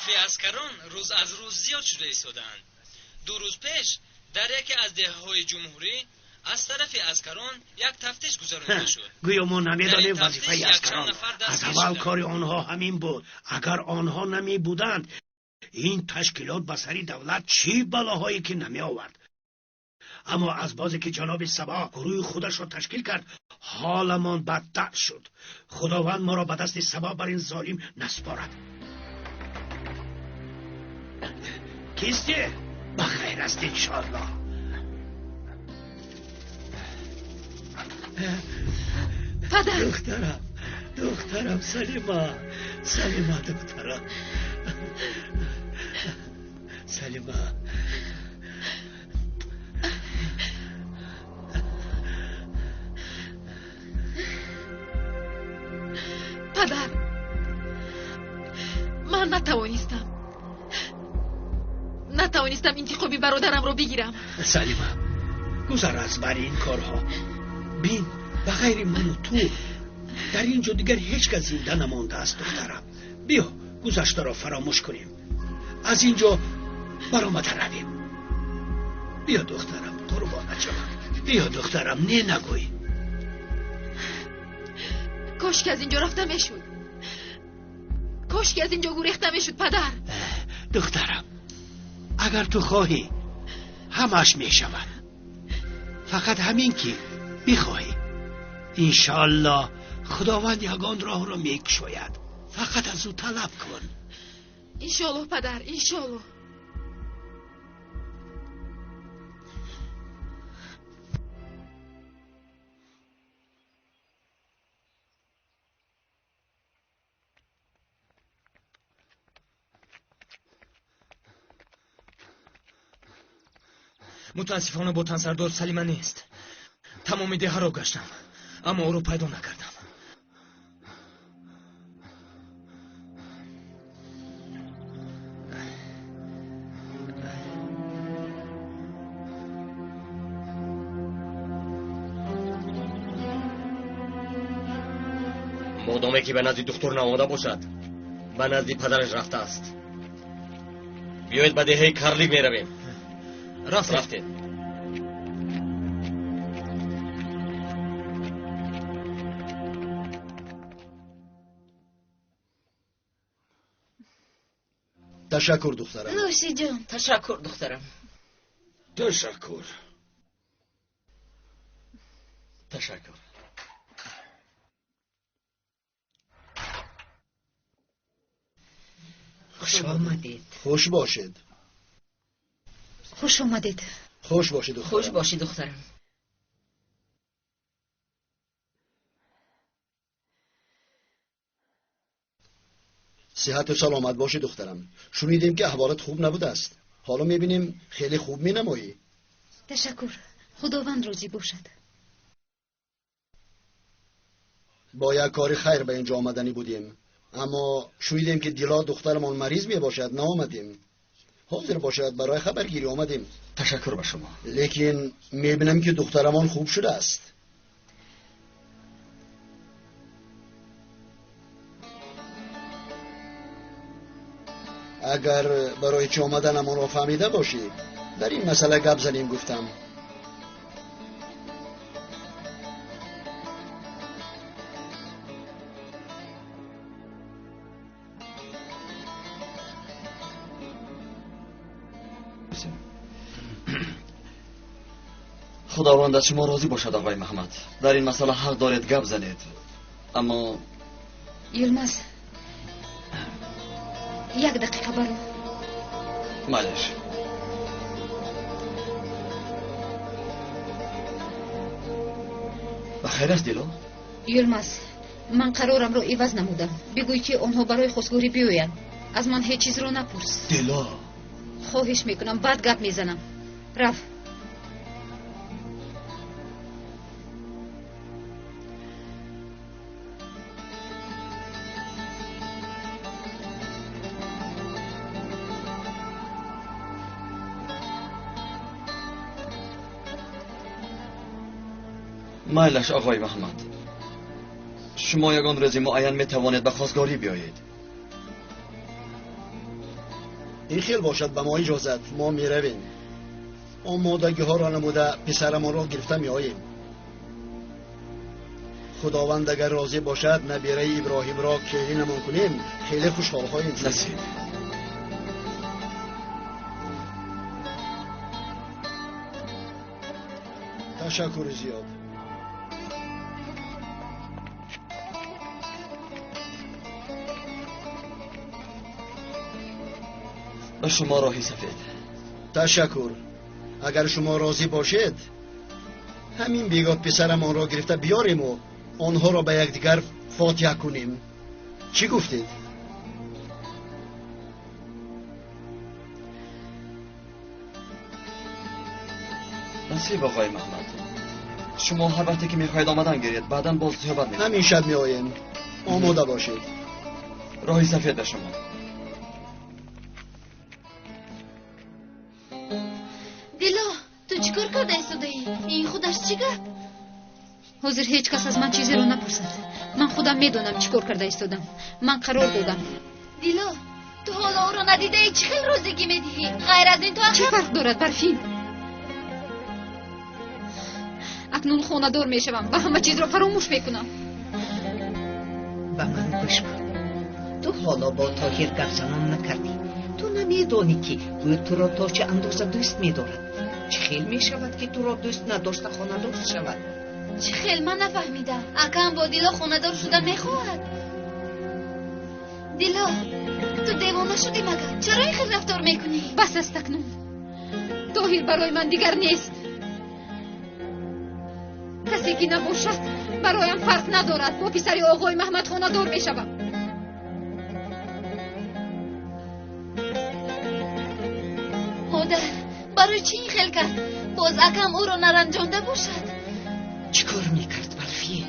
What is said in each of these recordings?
Тарафи аскарон рӯз аз рӯз зиёд шуда истодаанд. 2 рӯз пеш дар яке аз деҳаҳои ҷумҳурӣ аз тарафи аскарон як тафтиш гузаронида шуд. Гӯё мо намедонем вазифаи аскарон. Аз аввал кори онҳо ҳамин буд. Агар онҳо намебуданд, ин ташкилот ба сари давлат чӣ балоҳое ки намеовард. Аммо аз бозе ки ҷаноби Сабо гурӯҳи худашро ташкил кард, ҳоламон бадтар шуд. Худованд моро ба дасти Сабо бар ин золим наспорад. Кисти? Ба хайр аст иншоаллоҳ. Падар! Духтарам, духтарам, Салима, Салима, духтарам. Салима. Падар, ман натавонистам. Натавонистам интиқоми бародарамро бигирам. Салима, гузар аз бари ин корҳо. Бин, ба ғайри ману ту дар ин ҷо дигар ҳеҷ кас зинда намондааст, духтарам. Биё, гузаштаро фаромӯш кунем. Аз ин ҷо баромада равем. Биё, духтарам, қурбонат шавам. Биё, духтарам, не нагӯй. Кош ки аз ин ҷо рафта мешуд. Кош ки аз ин ҷо гурехта мешуд, падар. Духтарам, агар ту хоҳӣ, ҳамаш мешавад. Фақат ҳамин ки бихоҳӣ. Иншоаллоҳ худованд ягон роҳро мекушояд. Фақат аз ӯ талаб кун. Иншоаллоҳ, падар, иншоаллоҳ. Мутаассифона бо тансардор Салима нест. Тамоми деҳаро гаштам, аммо ӯро пайдо накардам. Модоме ки ба назди духтур наомада бошад, ба назди падараш рафтааст. Биёед ба деҳаи Карлик меравем. Рафтем. Ташаккур, духтарам. Нӯшиҷон. Ташаккур, духтарам. Ташаккур. Ташаккур. Хуш омадед. Хуш бошед. Хуш омадед. Хуш бошед, духтарам. Хуш бошед, духтарам. Сиҳату саломат бошӣ, духтарам. Шунидем ки аҳволат хуб набудааст. Ҳоло мебинем хеле хуб менамоӣ. Ташаккур. Худованд розӣ бошад. Бо як кори хайр ба инҷо омаданӣ будем, аммо шунидем ки Дило духтарамон мариз мебошад, наомадем. Ҳозир бошад, барои хабаргирӣ омадем. Ташаккур ба шумо. Лекин мебинам ки духтарамон хуб шудааст. Агар барои чӣ омаданамонро фаҳмида бошӣ, дар ин масъала гап занем гуфтам. Худованд аз шумо розӣ бошад, оғои Муҳаммад. Дар ин масъала ҳақ доред гап занед, аммо Йилмаз, як дақиқа баро. Малеш. Ба хайр аст, Дило? Йилмаз, ман қарорамро иваз намудам. Бигӯй ки онҳо барои хостгорӣ биёянд. Аз ман ҳеҷ чизро напурс. Дило, хоҳиш мекунам, баъд гап мезанам. Раф. Майлаш, оғои Муҳаммад. Шумо ягон рӯзи муайян метавонед ба хостгорӣ биёед. Ин хел бошад, ба мо иҷозат, мо меравем. Омодагиҳоро намуда писарамонро гирифта меоем. Худованд агар розӣ бошад, набираи Иброҳимро келинамон кунем, хеле хушҳол хоҳем шуд. Насиб. Ташаккури зиёд. Ба шумо роҳи сафед. Ташаккур. Агар шумо розӣ бошед, ҳамин бегоҳ писарамонро гирифта биёрему онҳоро ба якдигар фотиҳа кунем. Чӣ гуфтед? Насиб, оғои Маҳмад. Шумо ҳар вақте ки мехоҳед омадан гиред, баъдан боз суҳбат мекунем. Ҳамин шаб меоем. Омода бошед. Роҳи сафед ба шумо. Дило, ту чӣ кор карда истодаӣ? Ин худаш чӣ гап? Ҳозир ҳеҷ кас аз ман чизеро напурсад. Ман худам медонам чӣ кор карда истодам. Ман қарор додам. Дило, ту ҳоло ӯро надидаӣ, чӣ хел розигӣ медиҳӣ? Ғайр аз ин ту Чӣ фарқ дорад, Барфин? Акнун хонадор мешавам ва ҳама чизро фаромӯш мекунам. Ба ман гӯш кун. Ту ҳоло бо Тоҳир гапзанон накардӣ. Ту намедонӣ, ки ӯ туро то чӣ андоза дӯст медорад. Чӣ хел мешавад, ки туро дӯст надошта хонадор шавад? Чӣ хел, ман нафаҳмидам. Акам бо Дило хонадор шуда мехоҳад. Дило, ту девона шудӣ магар? Чаро ин хел рафтор мекунӣ? Бас аст акнун. Тоҳир барои ман дигар нест. Касе ки набошад, бароям фарқ надорад. Бо писари оғои Маҳмад хонадор мешавам. Модар, барои чӣ ин хел кард? Боз акам ӯро наранҷонда бошад. Чӣ кор мекард, Барфин?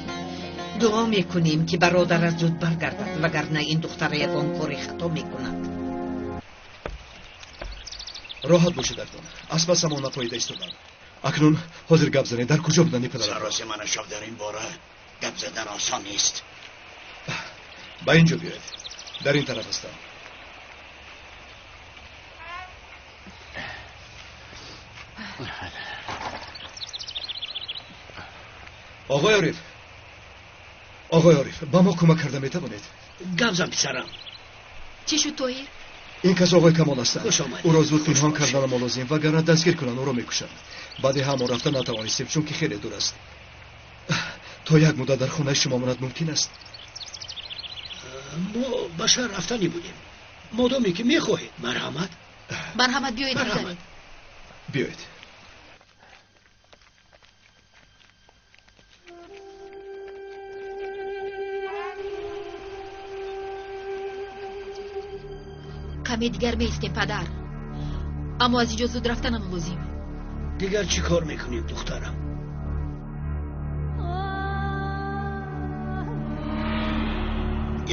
Дуо мекунем, ки бародарат зуд баргардад, вагарна ин духтара ягон кори хато мекунад. Роҳат бошед акнун. Аз пасамон напоида истодам. Акнун ҳозир гап занед, дар куҷо будани падарат? Саросима нашав, дар ин бора гап задан осон нест. Ба ин ҷо биёед. Дар ин тараф ҳастам. Оғои Ориф, оғои Ориф, ба мо кӯмак карда метавонед? Гап зан, писарам. Чӣ шуд, Тоҳир? Ин кас оғои Камол ҳастанд. Хуш омадед. Ӯро зуд пинҳон карданамо лозим, вагарна дастгир кунанд, ӯро мекушанд. Баъди ҳамон рафта натавонистем, чунки хеле дур аст. То як муддат дар хонаи шумо монад мумкин аст? Мо ба шаҳр рафтанӣ будем. Модоме ки мехоҳед, марҳамат. Марҳамат, биёед Марҳамат. гузаред. Биёед. Каме дигар меистем, падар. Аммо аз инҷо зуд рафтанам лозим. Дигар чӣ кор мекунем, духтарам?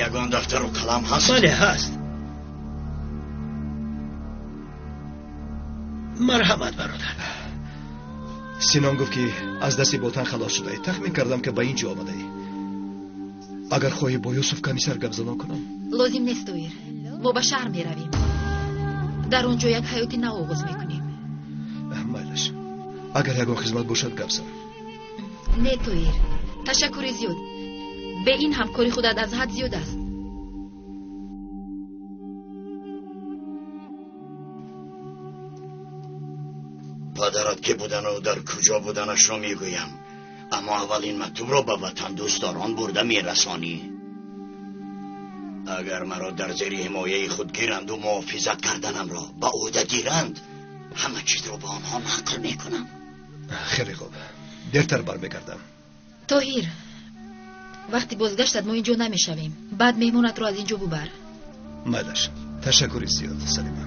Ягон дафтару қалам ҳаст? Бале, ҳаст. Марҳамат, бародар. Синон гуфт, ки аз дасти ботан халос шудаӣ. Тахмин кардам, ки ба ин ҷо омадаӣ. Агар хоҳӣ, бо Юсуф комиссар гапзанон кунам. Лозим нест, Тоҳир. Мо ба шаҳр меравем. Дар он ҷо як ҳаёти нав оғоз мекунем. Майлаш. Агар ягон хизмат бошад, гап зан. Не, Тоҳир, ташаккури зиёд. Бе ин ҳам кори худат аз ҳад зиёд аст. Падарат ки будану дар куҷо буданашро мегӯям, аммо аввал ин мактубро ба ватандӯстдорон бурда мерасонӣ. Агар маро дар зери ҳимояи худ гиранду муҳофизат карданамро ба ӯҳда гиранд, ҳама чизро ба онҳо нақл мекунам. Хеле хуб, дертар бармегардам. Тоҳир, вақти бозгаштат мо инҷо намешавем. Баъд меҳмонатро аз инҷо бубар. Майлаш. Ташаккури зиёд, Салима.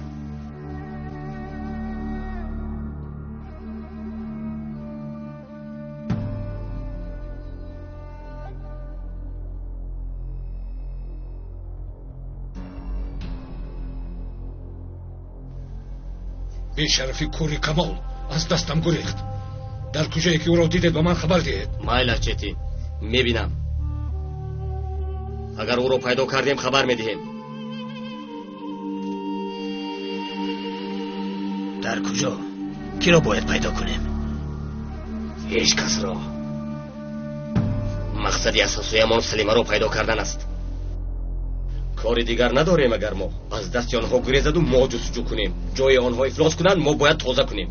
Бешарафи кӯри Камол аз дастам гурехт. Дар куҷое ки ӯро дидед, ба ман хабар диҳед. Майлаш, Четин, мебинам. Агар ӯро пайдо кардем, хабар медиҳем. Дар куҷо? Киро бояд пайдо кунем? Ҳеҷ касро. Мақсади асосиямон Салимаро пайдо кардан аст. Кори дигар надорем. Агар мо аз дасти онҳо гурезаду мо ҷустуҷӯ кунем, ҷои онҳо ифлос кунанд, мо бояд тоза кунем.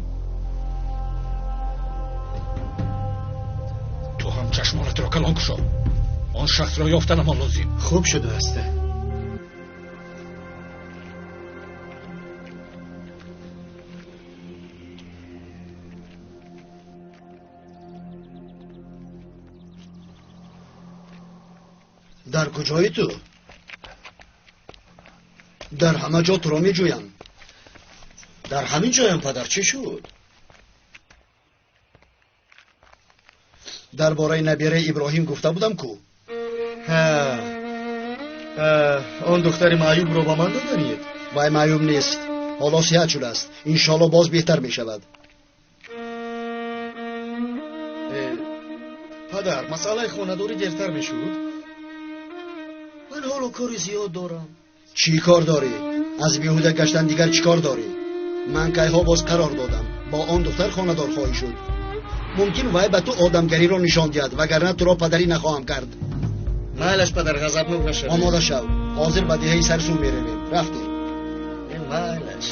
Ту ҳам чашмонатро калон кушо. Он шахсро ёфтанамон лозим. Хуб шудааст. Дар куҷои ту? Дар ҳама ҷо туро меҷӯям. Дар ҳамин ҷоям, падар, чӣ шуд? Дар бораи набираи Иброҳим гуфта будам ку? Он духтари маъюбро ба ман доданед? Вай маъюб нест, ҳоло сиҳат шудааст. Иншоалло боз беҳтар мешавад. Падар, масъалаи хонадорӣ дертар мешуд? Ман ҳоло кори зиёд дорам. Чӣ кор дорӣ? Аз беҳуда гаштан дигар чӣ кор дорӣ? Ман кайҳо боз қарор додам, бо он духтар хонадор хоҳӣ шуд. Мумкин вай ба ту одамгариро нишон диҳад, вагарна туро падарӣ нахоҳам кард. Майлаш, падар, ғазабнок нашавед. Омода шав, ҳозир ба деҳаи Сарсу меравем. Рафтем. Майлаш.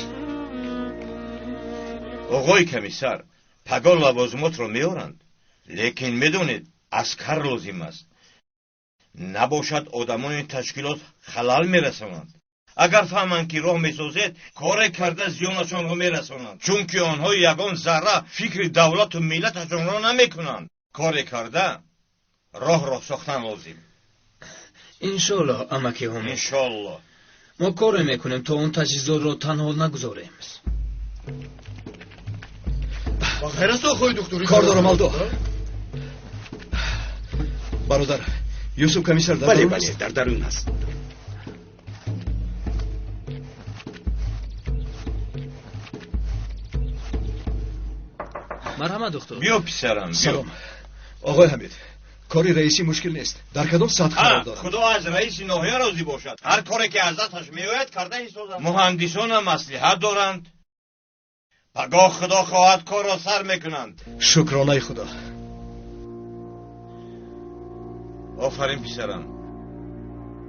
Оғои комиссар, пагон лавозимотро меоранд, лекин медонед, аскар лозим аст. Набошад, одамони ташкилот халал мерасонанд. Агар фаҳманд, ки роҳ месозед, коре карда зиёнашонро мерасонанд, чунки онҳо ягон зарра фикри давлату миллаташонро намекунанд. Коре карда роҳро сохтан лозим. Иншоалло, амаки Ҳумид. Иншоалло. Мо коре мекунем, то он таҷҳизотро танҳо нагузорем. Ба хайр аст, охои доктор? Кор дорам, Алдо. Бародар, Юсуф комиссар дар бале, дарун бале, аст? Дар дарун аст. Марҳамат, доктор. Биё, писарам, биё. Салом, оғои Ҳамид. Кори раисӣ мушкил нест. Дар кадом сатҳ қарор дорад? Худо аз раиси ноҳия розӣ бошад. Ҳар коре ки аз дасташ меояд, карда ҳисозад. Муҳандисонам маслиҳат доранд. Пагоҳ, худо хоҳад, корро сар мекунанд. Шукронаи худо. Офарин, писарам,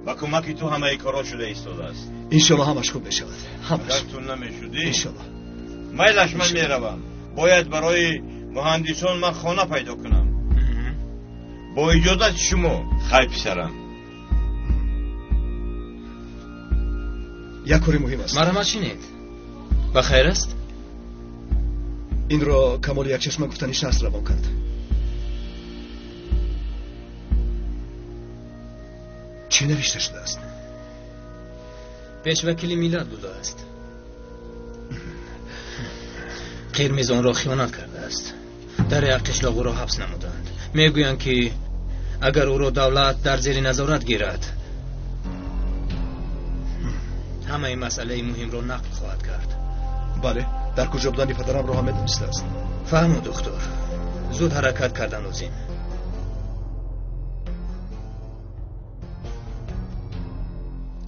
ба кӯмаки ту ҳамаи корҳо шуда истодааст. Иншоалло, ҳамаш хуб мешавад, ҳамаш. Агар ту намешудӣ. Иншоалло. Майлаш, ман меравам. Бояд барои муҳандисон ман хона пайдо кунам. Бо иҷозати шумо. Хайр, писарам. Як кори муҳим аст. Марҳамат, шинед. Ба хайр аст? Инро Камоли Якчашма гуфтани шахс равон кард. Чӣ навишта шудааст? Пешвакили миллат будааст. Қирмиз онро хиёнат кардааст. Дар як қишлоқ ӯро ҳабс намуданд. Мегӯянд, ки агар ӯро давлат дар зери назорат гирад, ҳамаи масъалаи муҳимро нақл хоҳад кард. Бале, дар куҷо будани падарамро ҳам медонистааст. Фаҳму, доктор, зуд ҳаракат кардан лозим.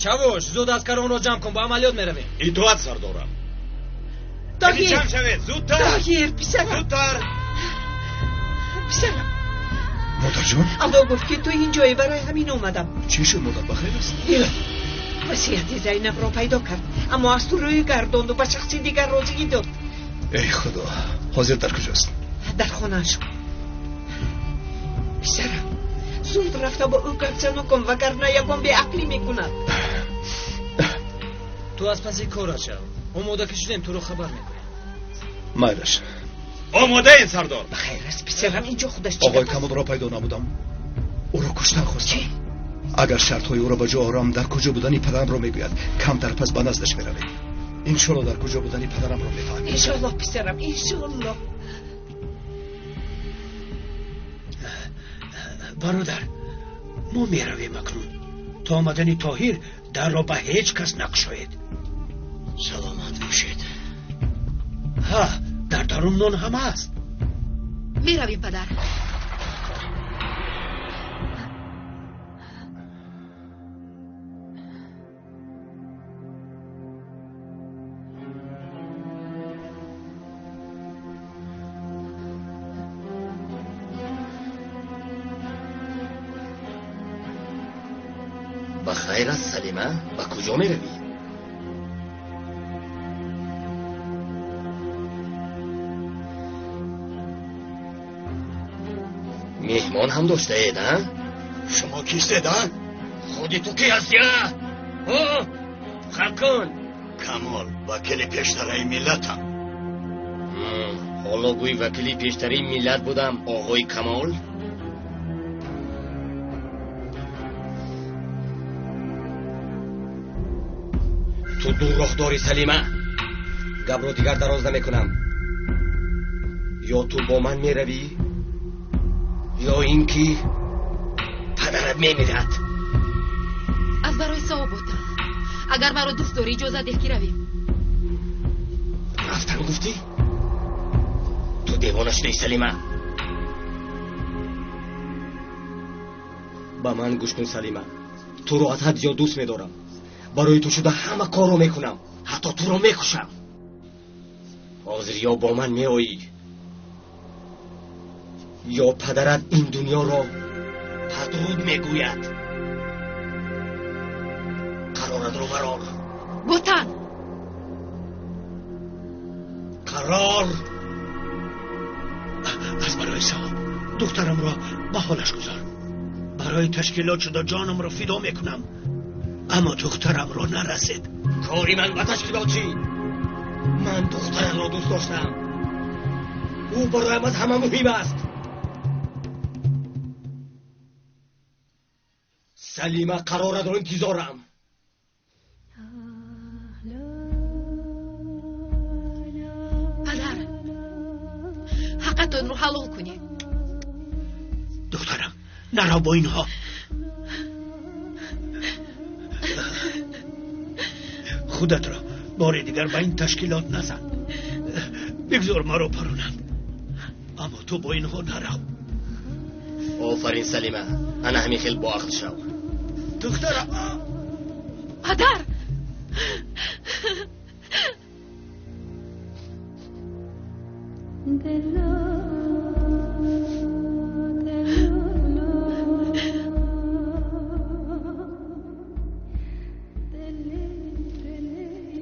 Чавош, зуд аскаронро ҷамъ кун, ба амалиёт меравем. Итоат, сардорам. Тоҳир! Ҷамъ шавед, зудтар! Тоҳир, писарам! Зудтар! Писарам! Модарҷон! Алло гуфт, ки ту инҷоӣ, барои ҳамин омадам. Чӣ шуд, модар, ба хайр аст? Васияти Зайнабро пайдо кард, аммо аз ту рӯй гардонду ба шахси дигар розигӣ дод. Эй худо, ҳозир дар куҷост? Дар хонаашон. Писарам, зуд рафта бо ӯ гапзанон кун, вагарна ягон беақлӣ мекунад. Ту аз паси корат шав. Омода ки шудем, туро хабар мекунем. Майлаш. Омодаем, сардор. Ба хайр аст, писарам? Инҷо худаш чӣ Оғои гап аст? Камолро пайдо намудам. Ӯро куштан хостам. Агар шартҳои ӯро ба ҷо орам, дар куҷо будани падарамро мегӯяд. Камтар пас ба наздаш меравем. Иншоалло, дар куҷо будани падарамро мефаҳмем. Иншоалло, писарам, иншоалло. Бародар, мо меравем акнун. То омадани Тоҳир дарро ба ҳеҷ кас накушоед. Саломат бошед. Ҳа, дар дарун нон ҳам аст. Меравем, падар. Ба хайр аст, Салима, ба куҷо меравӣ? Меҳмон ҳам доштаед, а? Шумо кистед, а? Худи ту ки ҳастӣ, а? Хаб кун. Камол, вакили пештараи миллатам. Ҳоло гӯй вакили пештараи миллат будам, оғои Камол? Ту ду роҳ дорӣ, Салима. Гапро дигар дароз намекунам. Ё ту бо ман меравӣ, ё ин ки падарат мемирад. Аз барои савоб, Ботан, агар маро дӯст дорӣ, иҷозат деҳ ки равем. Рафтан гуфтӣ? Ту девона шудаӣ, Салима. Ба ман гӯш кун, Салима. Туро аз ҳад зиёд дӯст медорам. Барои ту шуда ҳама корро мекунам, ҳатто туро мекушам. Ҳозир ё бо ман меоӣ, ё падарат ин дунёро падруд мегӯяд. Қароратро барор. Ботан! Қарор! Аз барои савоб духтарамро ба ҳолаш гузор. Барои ташкилот шуда ҷонамро фидо мекунам, аммо духтарамро нарасед. Кори ман ба ташкилот чӣ? Ман духтарамро дӯст доштам. Ӯ бароям аз ҳама муҳим аст. Салима, қароратро интизорам. Падар, ҳаққатонро ҳалол кунед. Духтарам, наро бо инҳо. Худатро бори дигар ба ин ташкилот назан. Бигзор маро паронанд, аммо ту бо инҳо нарав. Офарин, Салима, ана ҳамин хел боақл шав. Духтарам! Падар!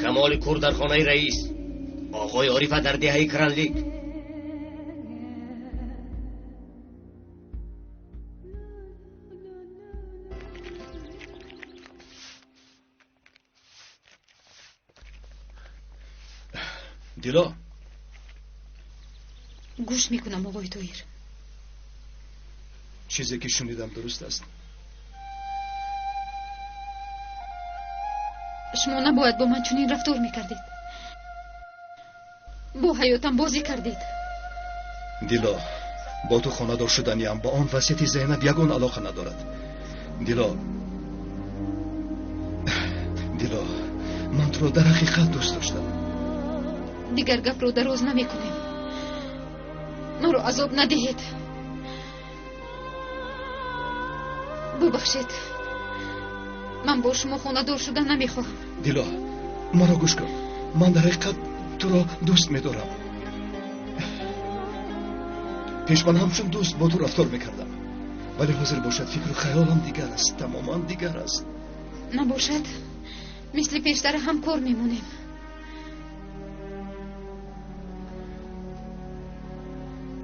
Камоли кур дар хонаи раис, оғои Орифа дар деҳаи Кранлик. Дило. Гӯш мекунам, оғои Тоҳир. Чизе ки шунидам дуруст аст? Шумо набояд бо ман чунин рафтор мекардед. Бо ҳаётам бозӣ кардед. Дило, бо ту хонадор шуданиам ба он васияти Зайнаб ягон алоқа надорад. Дило, Дило, ман туро дар ҳақиқат дӯст доштам. Дигар гапро дароз намекунем. Маро азоб надиҳед. Бубахшед, ман бо шумо хонадор шуда намехоҳам. Дило, маро гӯш кун. Ман дар ҳақиқат туро дӯст медорам. Пеш ман ҳамчун дӯст бо ту рафтор мекардам, вале ҳозир бошад фикру хаёлам дигар аст, тамоман дигар аст. Набошад, мисли пештара ҳамкор мемонем.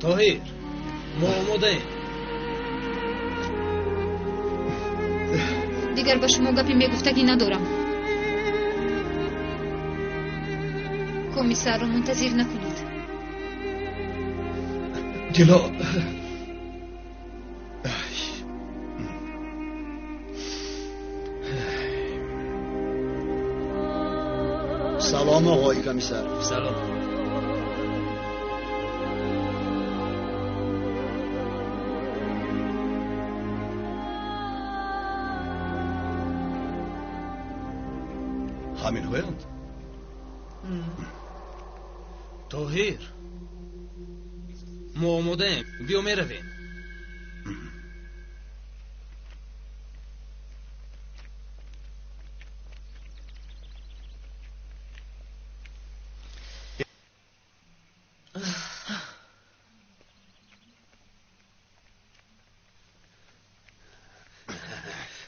Тоҳир, мо омодаем. Дигар ба шумо гапи мегуфтагӣ надорам. Комиссарро мунтазир накунед. Дило, салом, оғои комиссар. Салом. Ҳаминҳоянд? Тоҳир, мо омодаем, биё меравем.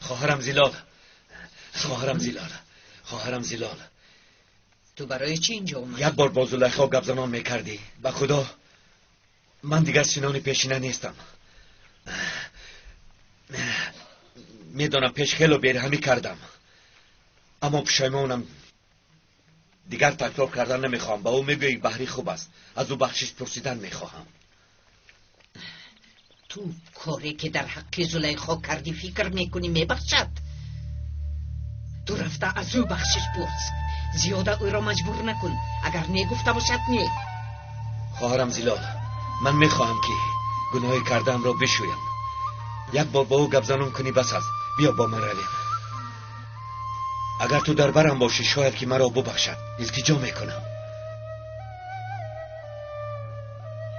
Хоҳарам Зилол, Хоҳарам Зилол, хоҳарам Зилол, ту барои чӣ инҷо омадӣ? Як бор бо Зулайхо гапзанон мекардӣ. Ба худо ман дигар синони пешина нестам. Медонам пеш хело бераҳмӣ кардам, аммо пушаймонам. Дигар такрор кардан намехоҳам. Ба ӯ мегӯӣ баҳрӣ хуб аст, аз ӯ бахшиш пурсидан мехоҳам. Ту коре ки дар ҳаққи Зулайхо кардӣ фикр мекунӣ мебахшад? Ту рафта аз ӯ бахшиш пурс. Зиёда ӯро маҷбур накун. Агар не гуфта бошад, не. Хоҳарам Зилол, ман мехоҳам ки гуноҳи кардаамро бишӯям. Як бор бо ӯ гапзанон кунӣ бас аст. Биё бо ман равем. Агар ту дар барам бошӣ, шояд ки маро бубахшад. Илтиҷо мекунам.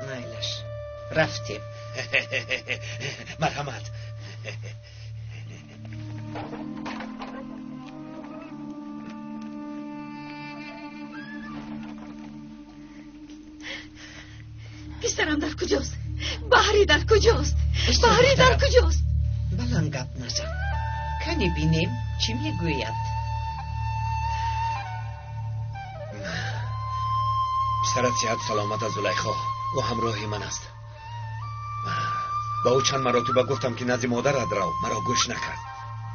Майлаш, рафтем. Марҳамат. Писарам дар куҷост? Баҳрӣ дар куҷост? Баҳрӣ дар куҷост? Баланд гап назан. Кани бинем чӣ мегӯяд. Писарат сиҳату саломат аст, Зулайхо. Ӯ ҳамроҳи ман аст. Ба ӯ чанд маротиба гуфтам ки назди модарат рав, маро гӯш накард.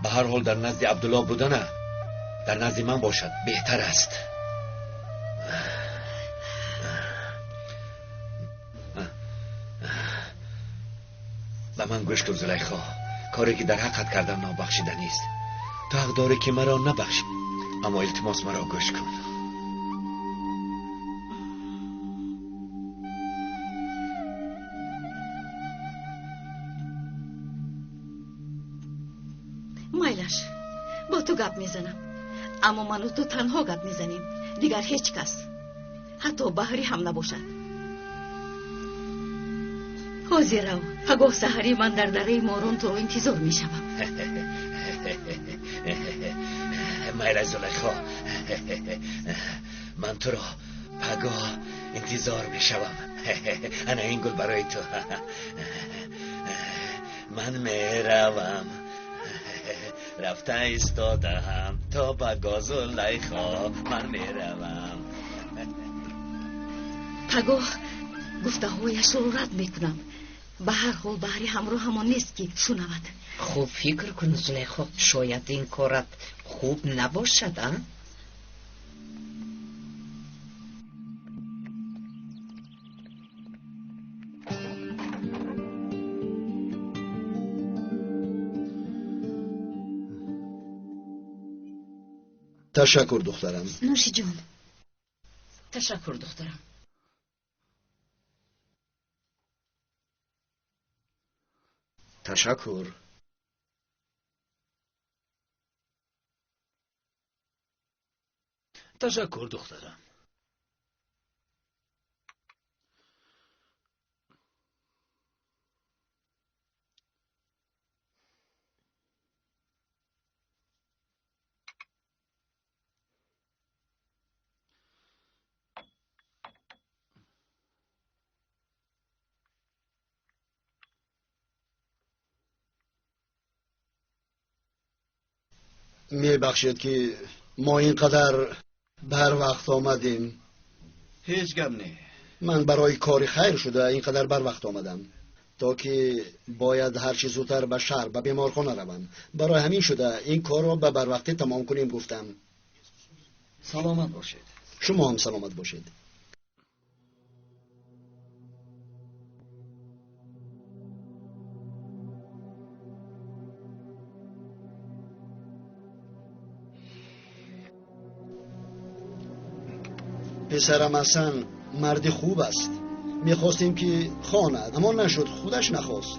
Ба ҳар ҳол дар назди Абдулло будана дар назди ман бошад беҳтар аст. Ба ман гӯш кун, Зулайхо. Коре ки дар ҳаққат кардам нобахшида нест. Ту ҳақ дорӣ ки маро набахшӣ, аммо илтимос маро гӯш кун. Майлаш, бо ту гап мезанам, аммо ману ту танҳо гап мезанем, дигар ҳеҷ кас, ҳатто Баҳрӣ ҳам набошад. Ҳозир рав, пагоҳ саҳарӣ ман дар дараи Морон туро интизор мешавам. Майла Зулайхо, ман туро пагоҳ интизор мешавам. Ана ин гул барои ту. Ман меравам. Рафта истодаам то пагоҳ, Зулайхо, ман меравам. Пагоҳ гуфтаҳояшро рад мекунам. Ба ҳар ҳол Баҳрӣ ҳамроҳамон нест ки шунавад. Хуб фикр кун, Зулайхо, шояд ин корат хуб набошад, а? Ташаккур, духтарам. Нӯши ҷон. Ташаккур, духтарам. Ташаккур. Ташаккур, духтарам. Мебахшед ки мо ин қадар барвақт омадем. Ҳеҷ гап не. Ман барои кори хайр шуда ин қадар барвақт омадам, то ки бояд ҳарчи зудтар ба шаҳр ба беморхона равам. Барои ҳамин шуда ин корро ба барвақтӣ тамом кунем гуфтам. Саломат бошед. Шумо ҳам саломат бошед. Писарам Ҳасан марди хуб аст. Мехостем ки хонад, аммо нашуд, худаш нахост.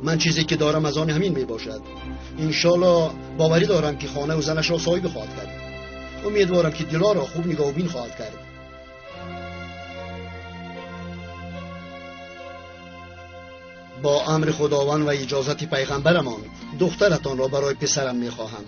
Ман чизе ки дорам аз он ҳамин мебошад. Иншоалло боварӣ дорам ки хонаву занашро соҳиб хоҳад кард. Умедворам ки Дилоро хуб нигоҳубин хоҳад кард. Бо амри Худованд ва иҷозати пайғамбарамон духтаратонро барои писарам мехоҳам.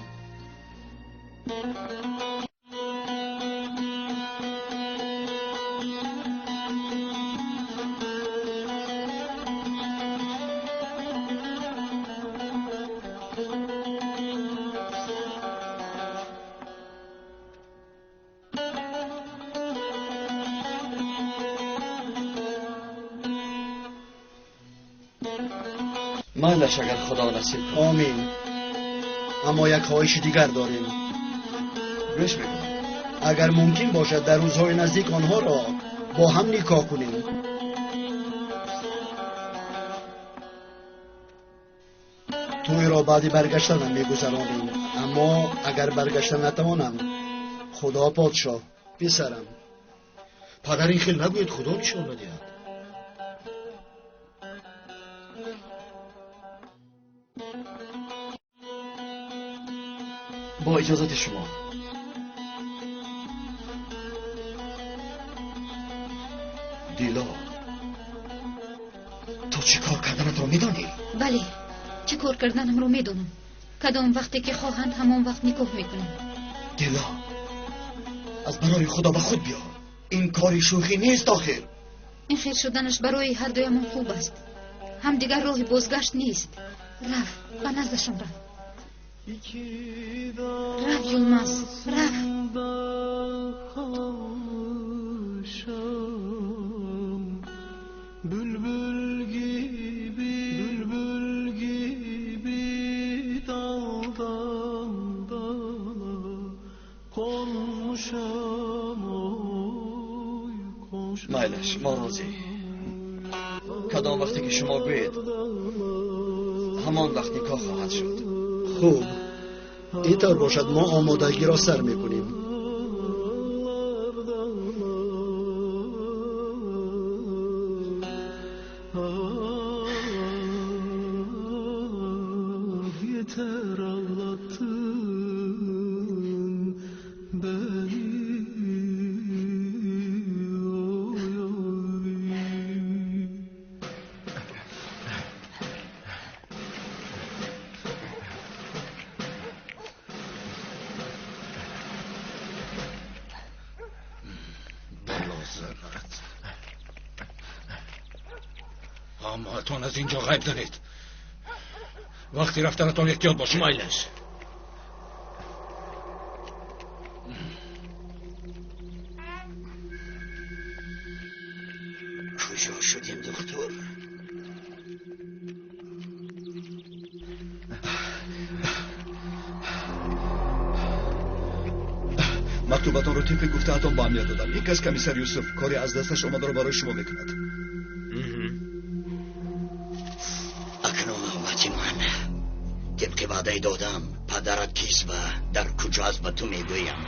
Майлаш, агар Худо насиб кунад. Омин. Аммо як хоҳиши дигар дорем. Гӯш мекунам. Агар мумкин бошад, дар рӯзҳои наздик онҳоро бо ҳам никоҳ кунем. Тӯйро баъди баргаштанам мегузаронем, аммо агар баргашта натавонам, Худо подшоҳ, писарам. Падар, ин хел нагӯед, Худо нишон надиҳад. Бо иҷозати шумо. Дило, ту чӣ кор карданатро медонӣ? Бале, чӣ кор карданамро медонам. Кадом вақте ки хоҳанд, ҳамон вақт никоҳ мекунам. Дило, аз барои Худо ба худ биё. Ин кори шӯхӣ нест охир. Ин хел шуданаш барои ҳардуямон хуб аст. Ҳам дигар роҳи бозгашт нест. Раф, ба наздашон раф. Раф, Юлмаз, раф. Bülbül gibi, bülbül gibi daldan dala konmuşam oy konmuşam. Майлаш, мо розӣ. Кадом вақте ки шумо гӯед, ҳамон вақт никоҳ хоҳад шуд. Хуб, ин тавр бошад, мо омодагиро сар мекунем. Yeter ağlattın beni oy oy. Бало зарат. Ҳамаатон аз ин ҷо ғайб занед. Вақти рафтанатон эҳтиёт бошед. Майлаш. Куҷо шудем, духтур? Мактубатонро тибқи гуфтаатон ба амният додам. Ин кас комиссар Юсуф кори аз дасташ омадаро барои шумо мекунад. Акнун навбати ман. Тибқи ваъдаи додам, падарат кист ва дар куҷо аст, ба ту мегӯям.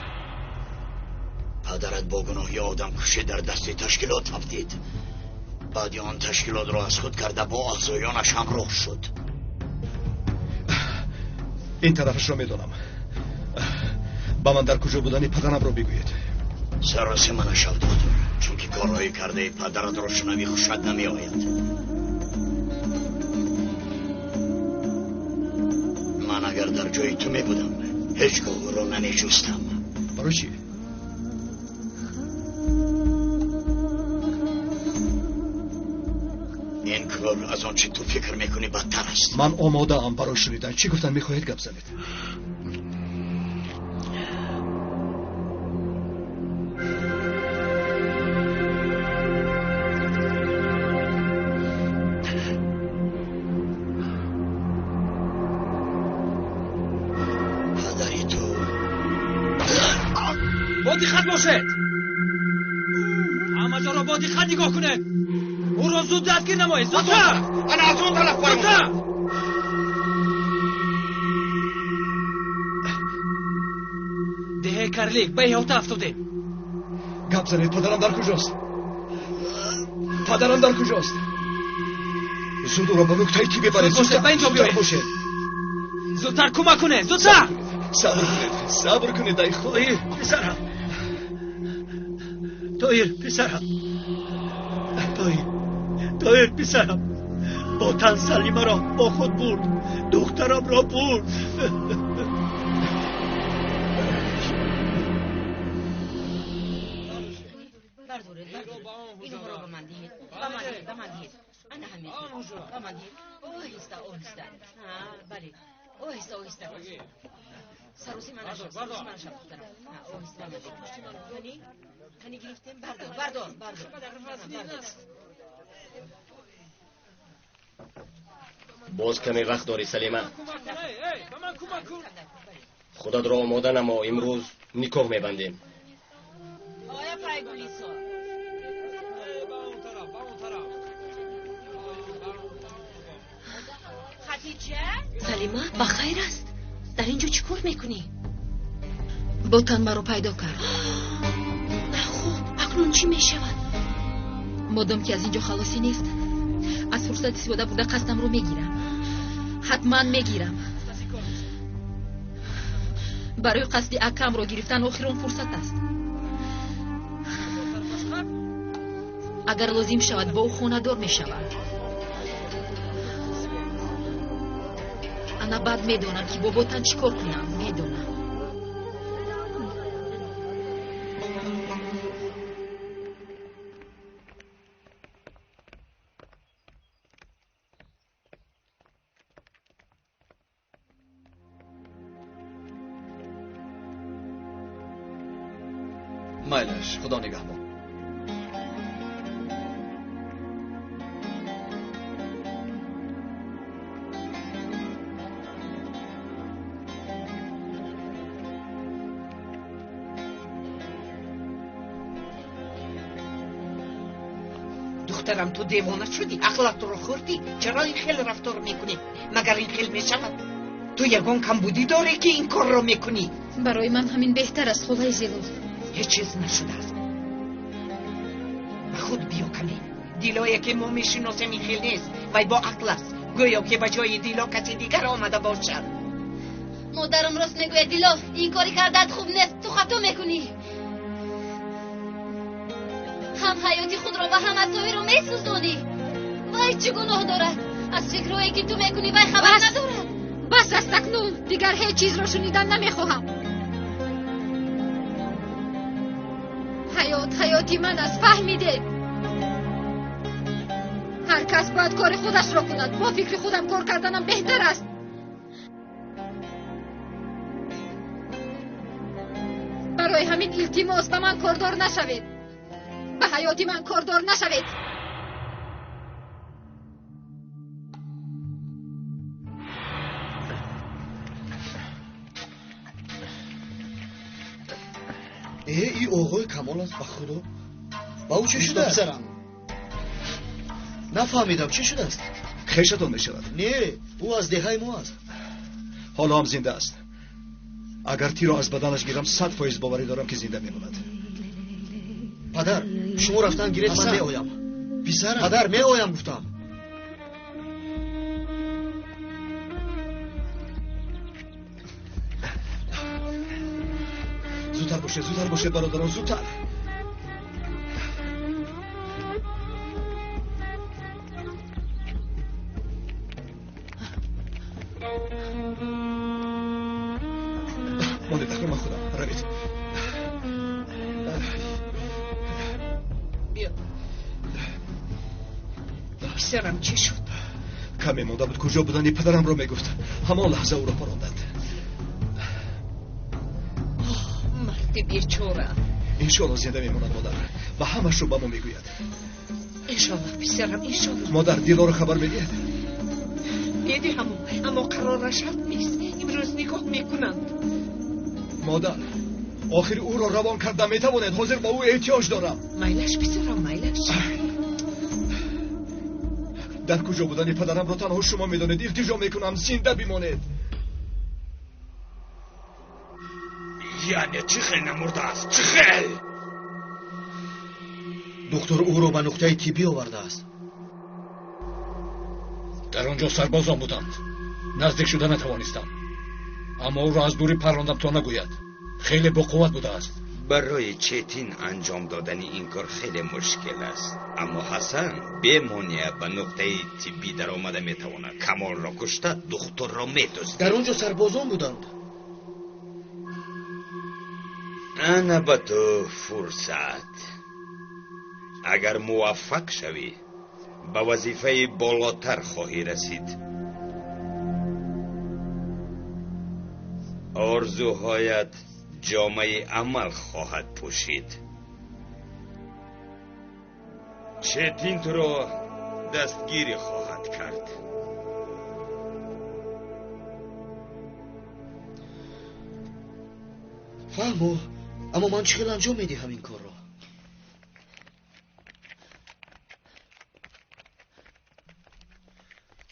Падарат бо гуноҳи одамкушӣ дар дасти ташкилот афтид. Баъди он ташкилотро аз худ карда, бо аъзоёнаш ҳамроҳ шуд. Ин тарафашро медонам. Ба ман дар куҷо будани падарамро бигӯед. Саросима нашав, духтур, чунки корҳои кардаи падаратро шунавӣ, хушат намеояд. Ман агар дар ҷои ту мебудам, ҳеҷ гоҳ ӯро намеҷустам. Барои чӣ? Ин кор аз он чи ту фикр мекунӣ, бадтар аст. Ман омодаам барои шунидан. Чӣ гуфтан мехоҳед, гап занед. Падари ту Бо диққат бошед, ҳама ҷоро бо диққат нигоҳ кунед. Ӯро зуд дастгир намоед, зудтар! Ана аз он тараф баромад. Зудтар! Деҳаи Карлик, ба иҳота афтодем. Гап занед, падарам дар куҷост? Падарам дар куҷост? Зуд ӯро ба нуқтаи тиб бибаред. Зуд бошед, ба ин ҷо Зудтар биёед. бошед. Зудтар кӯмак кунед, зудтар! Сабр кунед, сабр кунед, ай Худо. Тоҳир, писарам, Тоҳир, писарам, Тоҳир, Тоҳир, писарам, Ботан Салимаро бо худ бурд, духтарамро бурд. Бардоред, бардоред, инҳоро ба ман диҳед, ба ман диҳед, ба ман диҳед. Ана ҳамин, ба ман диҳед. Оҳиста, оҳиста. Бале, оҳиста, оҳиста. Саросима нашав, саросима нашав, духтарам. Оҳиста, ба ман диҳед. Қани, қани, гирифтем. Бардор, бардор, бардор, бардор. Боз каме вақт дорӣ, Салима. Худатро омода намо, имрӯз никоҳ мебандем. Салима, ба хайр аст? Дар ин ҷо чӣ кор мекунӣ? Ботан маро пайдо кард. На хуб, акнун чӣ мешавад? Модом ки аз ин ҷо халосӣ нест, аз фурсат истифода бурда қасдамро мегирам. Ҳатман мегирам. Барои қасди акамро гирифтан охирон фурсат аст. Агар лозим шавад, бо ӯ хонадор мешавам. Ана баъд медонам, ки бо Ботан чӣ кор кунам. Медонам. Майлаш, худо нигаҳбон. Духтарам, ту девона шудӣ? Ақлатро хӯрдӣ? Чаро ин хел рафтор мекунӣ? Магар ин хел мешавад? Ту ягон камбудӣ дорӣ, ки ин корро мекунӣ? Барои ман ҳамин беҳтар аст, холаи Зилол. Ҳеҷ чиз нашудааст. Ба худ биё каме. Дилое ки мо мешиносем ин хел нест. Вай бо ақл аст. Гӯё ки ба ҷои Дило касе дигар омада бошад. Модарам рост мегӯяд, Дило, ин кори кардаат хуб нест, ту хато мекунӣ. Ҳам ҳаёти худро ва ҳам Тоҳирро месӯзонӣ. Вай чӣ гуноҳ дорад? Аз фикрҳое ки ту мекунӣ вай хабар надорад. Бас аст акнун, дигар ҳеҷ чизро шунидан намехоҳам. Ҳаёт ҳаёти ман аст, фаҳмидед? Ҳар кас бояд кори худашро кунад. Бо фикри худам кор карданам беҳтар аст. Барои ҳамин илтимос, ба ман кордор нашавед. Ба ҳаёти ман кордор нашавед. Э, и оғои Камол аст, ба худо. Ба ӯ чӣ шудааст? Писарам. Нафаҳмидам, чӣ шудааст? Хешатон мешавад. Не, ӯ аз деҳаи мо аст. Ҳоло ҳам зинда аст. Агар тиро аз баданаш гирам, 100% боварӣ дорам, ки зинда мемонад. Падар, шумо рафтан гиред, ман меоям. Писарам. Падар, меоям гуфтам. Зудтар бошед, зудтар бошед, бародарон, зудтар. Монед, акнун ман худам. Равед. Биё. Писарам, чӣ шуд? Каме монда буд, куҷо будани падарамро мегуфт. Ҳамон лаҳза ӯро паронданд. Марди бечора. Иншоалло зинда мемонад, модар, ва ҳамашро ба мо мегӯяд. Иншоалло, писарам, иншоалло. Модар, Дилоро хабар медиҳед? Медиҳам, аммо қарораш ҳатм нест. Имрӯз нигоҳ мекунанд. Модар, охир ӯро равон карда метавонед. Ҳозир ба ӯ эҳтиёҷ дорам. Майлаш, писарам, майлаш. Дар куҷо будани падарамро танҳо шумо медонед. Илтиҷо мекунам, зинда бимонед. Яъне чӣ хел намурдааст? Чӣ хел? Доктор ӯро ба нуқтаи тиббӣ овардааст. Дар он ҷо сарбозон буданд. Наздик шуда натавонистам. Аммо ӯро аз дурӣ паррондам, то нагӯяд. Хеле боқувват будааст. Барои Четин анҷом додани ин кор хеле мушкил аст. Аммо Ҳасан бемонеа ба нуқтаи тиббӣ даромада метавонад. Камолро кушта, духтурро медуздид. Дар он ҷо сарбозон буданд. Ана ба ту фурсат. Агар муваффақ шавӣ, ба вазифаи болотар хоҳӣ расид. Орзуҳоят ҷомаи амал хоҳад пӯшид. Четин туро дастгирӣ хоҳад кард. Фаҳмо, аммо ман чӣ хел анҷом медиҳам ин корро?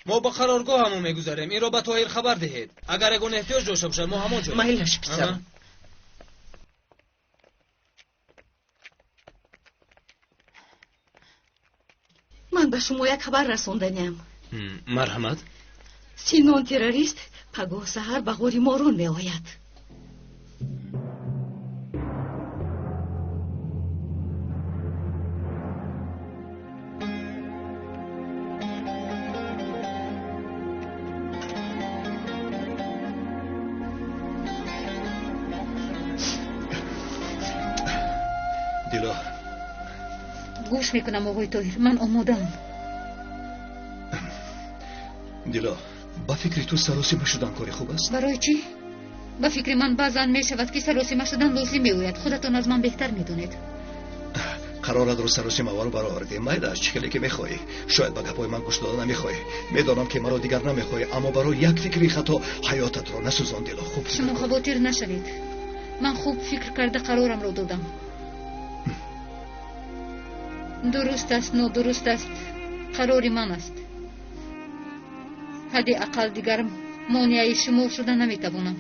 Мо ба қароргоҳамон мегузарем. Инро ба Тоҳир хабар диҳед. Агар ягон эҳтиёҷ дошта бошад, мо ҳамон ҷоем. Майлаш, писарам. Ман ба шумо як хабар расонданиам. Марҳамат. Синон террорист пагоҳ саҳар ба ғори Морон меояд. Дило. Гӯш мекунам, оғои Тоҳир, ман омодаам. Дило, ба фикри ту саросима шудан кори хуб аст? Барои чӣ? Ба фикри ман баъзан мешавад, ки саросима шудан лозим меояд. Худатон аз ман беҳтар медонед. Қароратро саросимавару баровардӣ. Майлаш, чӣ хеле ки мехоҳӣ. Шояд ба гапҳои ман гӯш дода намехоҳӣ. Медонам, ки маро дигар намехоҳӣ, аммо барои як фикри хато ҳаётатро насӯзон, Дило. Хуб фикр Шумо кун. хавотир нашавед. Ман хуб фикр карда қарорамро додам. Дуруст аст, нодуруст аст, қарори ман аст. Ҳадди ақал дигар монеаи шумо шуда наметавонам.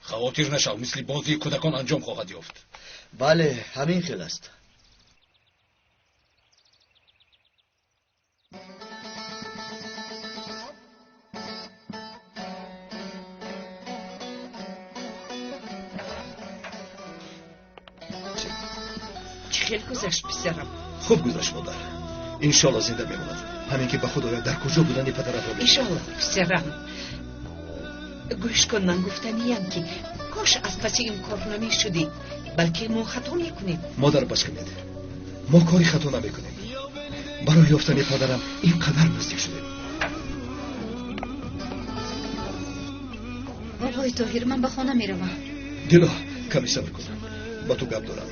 Хавотир нашав, мисли бозии кӯдакон анҷом хоҳад ёфт. Бале, ҳамин хел аст. Чӣ хел гузашт, писарам? Хуб гузашт, модар. Иншолло зинда мемонад. Ҳамин ки ба худ ояд, дар куҷо будани падаратро мегӯяд. Иншолло, писарам. Гӯш кун, ман гуфтаниям, ки кош аз паси ин кор намешудӣ, балки мо хато мекунем. Модар, бас кунед. Мо кори хато намекунем. Барои ёфтани падарам ин қадар наздик шудем. Оғои Тоҳир, ман ба хона меравам. Дило, каме сабр кун. Ба ту гап дорам.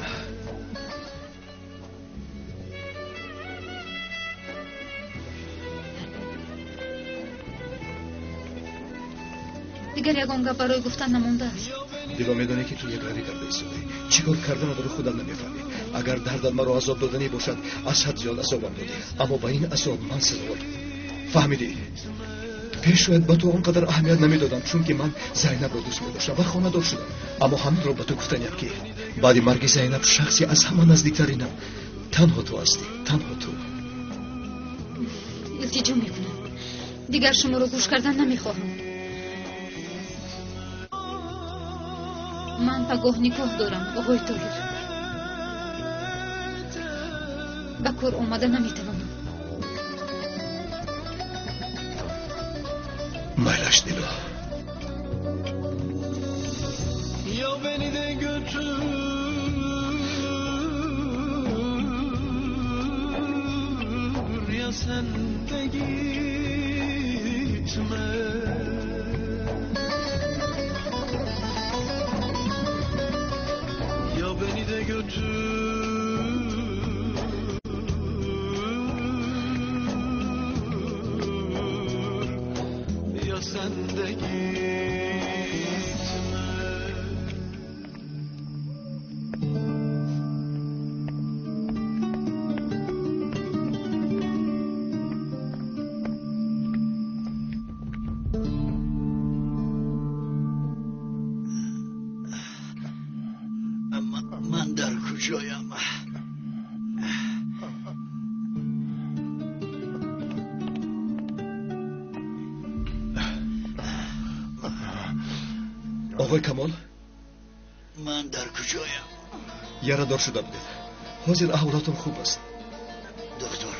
Дигар ягон гап барои гуфтан намондааст. Дило, медонӣ, ки ту якравӣ карда истодаӣ. Чӣ кор карданатро худам намефаҳмӣ. Агар дардат маро азоб доданӣ бошад, аз ҳад зиёд азобам додӣ. Аммо ба ин азоб ман сазовор. Фаҳмидӣ? Пеш шояд ба ту он қадар аҳамият намедодам, чунки ман Зайнабро дӯст медоштам ва хонадор шудам. Аммо ҳаминро ба ту гуфтаниям, ки баъди марги Зайнаб шахси аз ҳама наздиктаринам танҳо ту ҳастӣ, танҳо ту. Илтиҷо мекунам. Дигар шуморо гӯш кардан намехоҳам. Ман пагоҳ никоҳ дорам, оғои Тоҳир. Ба кор омада наметавонам. Майлаш, Дило. Ya beni de götür ya sen de gitme. Ya beni de götür ya sen de gitme. Ман дар куҷоям? Оғои Камол? Ман дар куҷоям? Ярадор шуда будед. Ҳозир аҳволатон хуб аст. Доктор,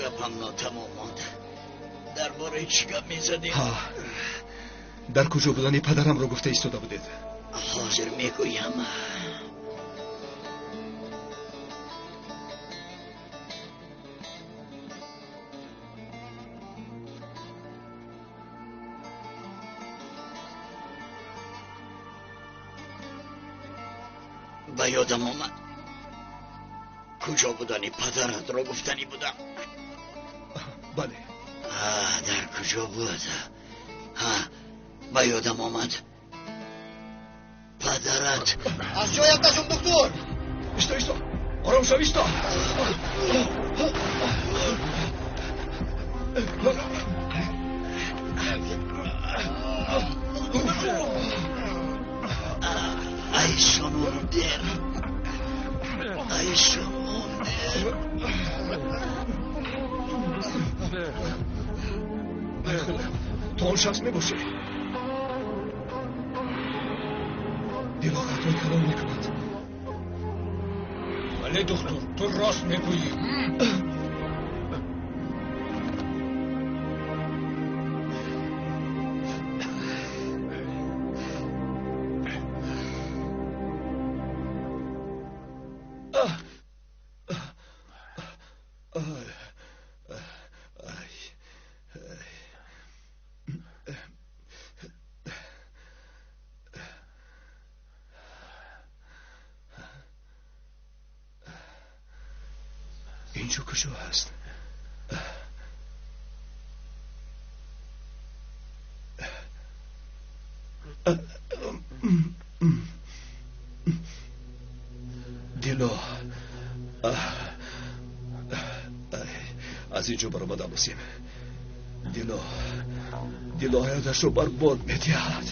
гапам нотамом монд. Дар бораи чӣ гап мезадем? Ҳа, дар куҷо будани падарамро гуфта истода будед. Ҳозир мегӯям. Ба ёдам омад. Куҷо будани падаратро гуфтанӣ будам. Бале. Дар куҷо буд? Ба ёдам омад. Падарат. Аз ҷоят наҷум, доктор! Исто, исто! Ором шав, исто! Ай шонундер! Ай шонундер! Ай Худо, ту он шахс мебошӣ? Дило хатои калон мекунад. Бале, духтур, ту рост мегӯӣ. Инҷо куҷо ҳаст? Дило, аз инҷо баромадам босем. Дило, Дило ҳаёташро барбод медиҳад.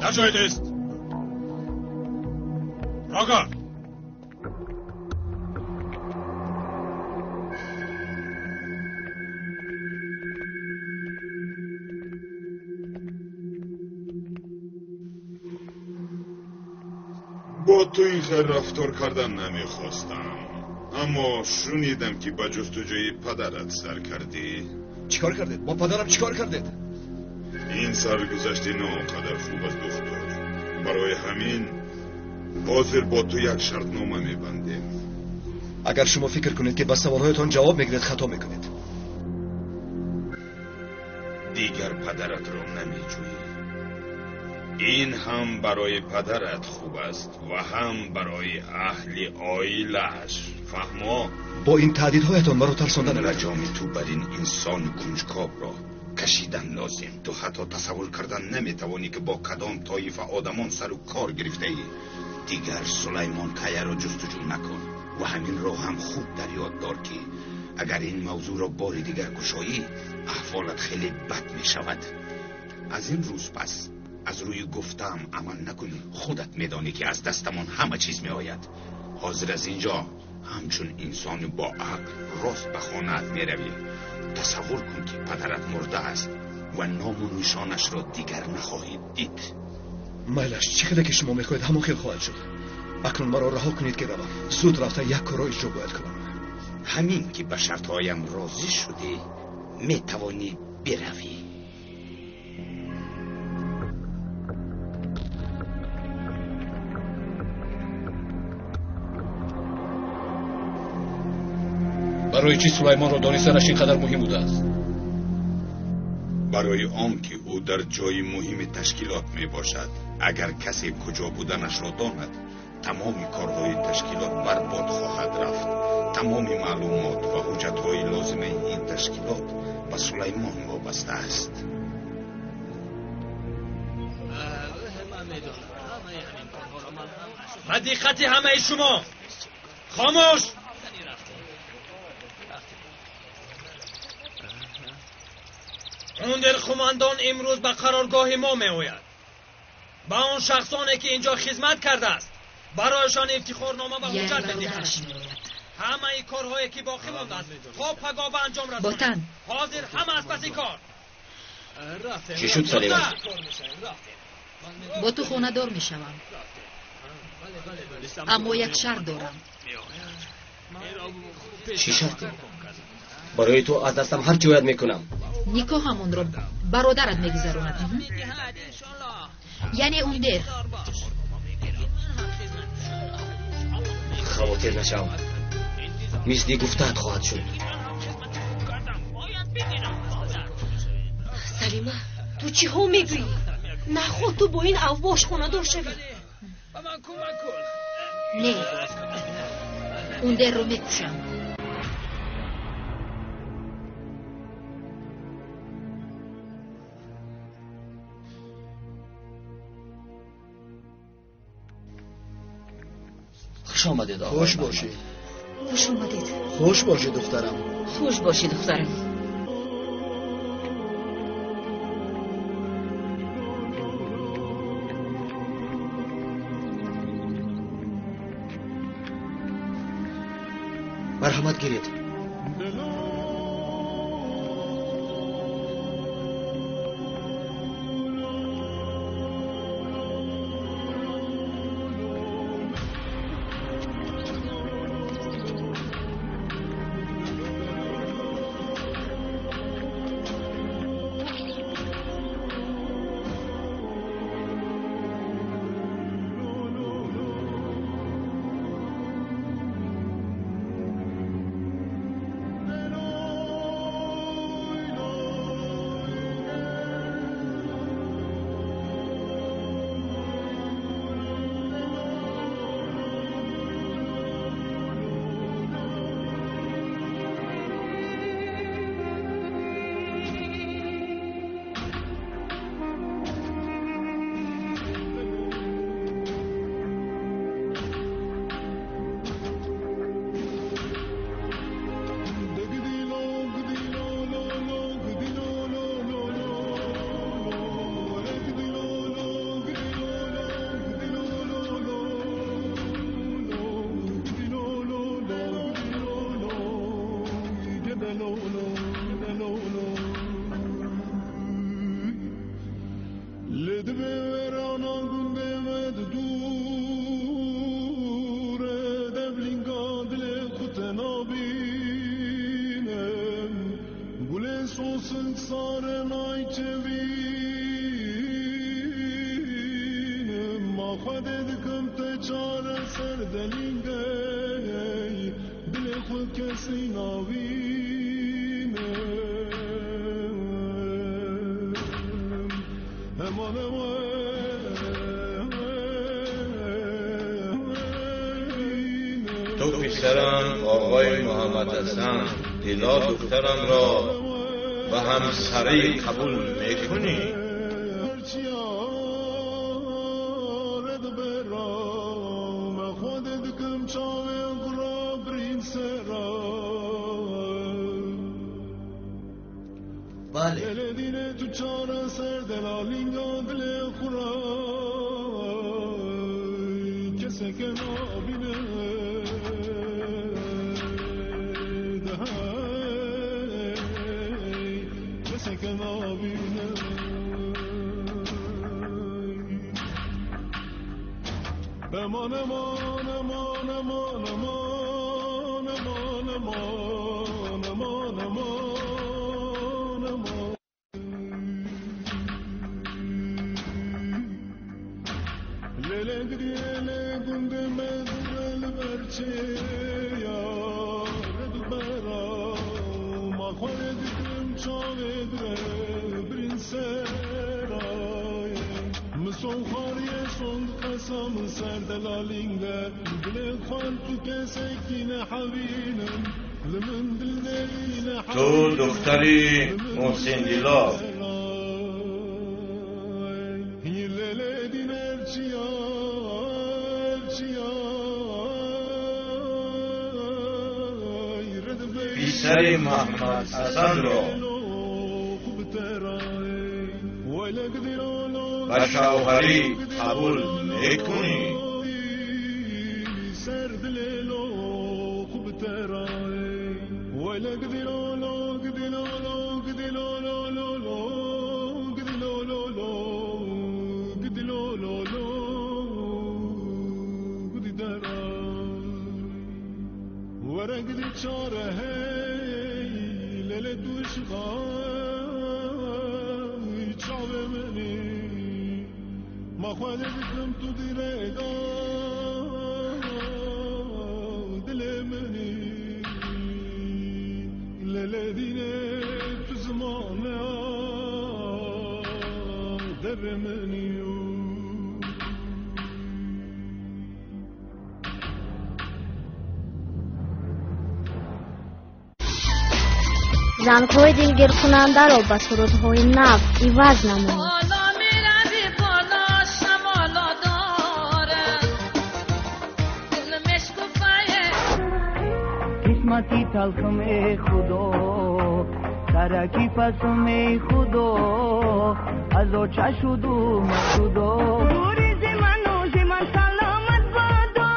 Дар ҷоят ист! Рога! Бо ту ин хел рафтор кардан намехостам, аммо шунидам, ки ба ҷустуҷӯи падарат сар кардӣ. Чӣ кор кардед? Бо падарам чӣ кор кардед? Ин саргузашти на он қадар хуб аст, духтур. Барои ҳамин ҳозир бо ту як шартнома мебандем. Агар шумо фикр кунед, ки ба саволҳоятон ҷавоб мегиред, хато мекунед. Дигар падаратро намеҷӯӣ. Ин ҳам барои падарат хуб аст ва ҳам барои аҳли оилааш. Фаҳмо? Бо ин таҳдидҳоятон маро тарсонда наметавонед. Лаҷоми ту бар ин инсони кунҷкобро кашидан лозим. Ту ҳатто тасаввур кардан наметавонӣ, ки бо кадом тоифа одамон сару кор гирифтаӣ. Дигар Сулаймон Каяро ҷустуҷӯ накун ва ҳаминро ҳам хуб дар ёд дор, ки агар ин мавзӯъро бори дигар кушоӣ, аҳволат хеле бад мешавад. Аз ин рӯз пас аз рӯи гуфтаам амал накунӣ, худат медонӣ, ки аз дастамон ҳама чиз меояд. Ҳозир аз инҷо ҳамчун инсони бо ақл рост ба хонаат меравӣ. Тасаввур кун, ки падарат мурда аст ва ному нишонашро дигар нахоҳӣ дид. Майлаш, чӣ хеле ки шумо мехоҳед, ҳамон хел хоҳад шуд. Акнун маро раҳо кунед, ки равам. Зуд рафта як корро иҷро бояд кунам. Ҳамин ки ба шартҳоям розӣ шудӣ, метавонӣ биравӣ. Барои чӣ Сулаймонро донистанаш ин қадар муҳим будааст? Барои он ки ӯ дар ҷои муҳими ташкилот мебошад. Агар касе куҷо буданашро донад, тамоми корҳои ташкилот барбод хоҳад рафт. Тамоми маълумот ва ҳуҷҷатҳои лозимаи ин ташкилот ба Сулаймон вобаста аст. Ба диққати ҳамаи шумо! Хомӯш! Ундерқумандон имрӯз ба қароргоҳи мо меояд. Ба он шахсоне, ки инҷо хизмат кардааст, барояшон ифтихорнома ва ҳуҷҷат медиҳад. Ҳамаи корҳое, ки боқӣ мондааст, то пагоҳ ба анҷом расонед. Ҳозир ҳама аз паси кор. Чӣ шуд, Салима? Бо ту хонадор мешавам, аммо як шарт дорам. Чӣ шарте? Барои ту аз дастам ҳар чӣ ояд мекунам. Никоҳамонро бародарат мегузаронад. Яъне Ундер. Хавотир нашав, мисли гуфтаат хоҳад шуд. Салима, ту чиҳо мегӯӣ? Наход ту бо ин авбош хонадор шавӣ. Не, Ундерро мекушам. Хуш омадед, оқои. Хуш бошед. Хуш омадед. Хуш бошед, духтарам. Хуш бошед, духтарам. Марҳамат, гиред. تو پسرم آقای محمد حسن دیلا دخترم را به همسری قبول میکنی؟ بله. تو دختری محسن دیلا پسر محمد حسن را به شوهری قبول میکنی؟ چاره هی لیل دوش غار ما خواهد بکم تو دیره دل منی لیل دینه تو زمانه در منی. Зангҳои дилгиркунандаро ба сурудҳои нав иваз намоед. Қисмати талхме худо, тараки пасме худо, аз оча шуду машудо. Гуризи ману зи ман саломат бодо,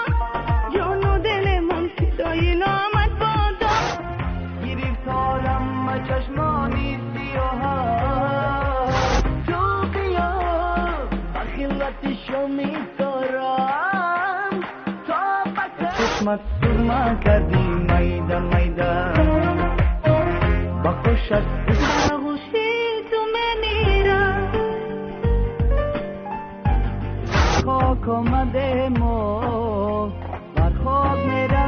ҷону дили ман фидои номат бодо. Гирифторам ба чашмони сиёҳат, ту биё ба хилвати шоми дорам, то ба чашмат сурма кардӣ майда майда, ба хушат оғӯши ту мемирам. Хок омадемо бар хок меравем.